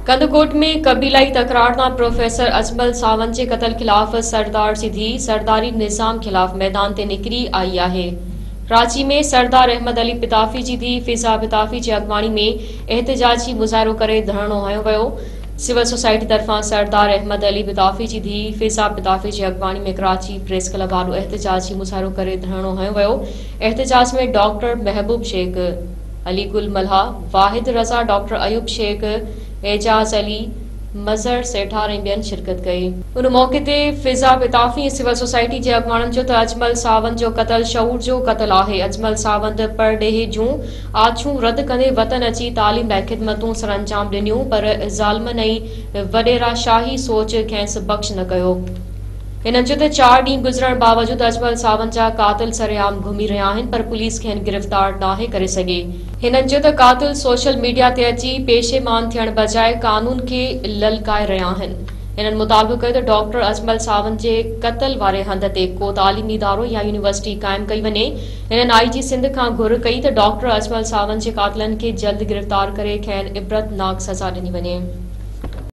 ڪنڌڪوٽ ۾ قبيلائي تڪرار تان پروفيسر اجمل ساوند جي قتل خلاف سردار جي ڌيء سرداري نظام خلاف ميدان تي نڪري آئي آهي. ڪراچي ۾ سردار احمد علي پتافي جي ڌيء فضا پتافي جي اڳواڻي ۾ احتجاجي مظاهرو ڪري ڌرڻو هنيو ويو. سول سوسائٽي طرفان سردار احمد علي پتافي جي ڌيء فضا پتافي جي اڳواڻي ۾ ڪراچي پريس ڪلب آڏو احتجاجي مظاهرو ڪري ڌرڻو هنيو ويو. احتجاج ۾ ڊاڪٽر محبوب شيخ، علي گل ملاح، واحد رضا، ڊاڪٽر ايوب شيخ، اعجاز علي، مظهر سيٺار ۽ ٻين شرڪت ڪئي. ان موقعي تي فضا پتافي ۽ سول سوسائٽي جي اڳواڻن چيو ته اجمل ساوند جو قتل شعور جو قتل آهي، اجمل ساوند پرڏيهه جون آڇون رد ڪندي وطن اچي تعليم لاء خدمتون سرانجام ڏنيون پر ظالمن ۽ وڏيرا شاهي سوچ کيس بخش نه ڪيو. هنن چيو ته چار ڏينهن گذرڻ باوجود اجمل ساوند جا قاتل سرعام گهمي رهيا آهن پر پوليس کين گرفتار ناهي ڪري سگهي. هنن چيو ته قاتل سوشل ميڊيا تي اچي پيشيمان ٿيڻ بجاء قانون کي للڪائي رهيا آهن. هنن مطالبو ڪيو ته ڊاڪٽر اجمل ساوند جي قتل واري هنڌ تي ڪو تعليمي ادارو يا يونيورسٽي قائم ڪئي وڃي. هنن آء جي سنڌ کان گهر ڪئي ته ڊاڪٽر اجمل ساوند جي قاتلن کي جلد گرفتار ڪري کين عبرتناڪ سزا ڏني وڃي.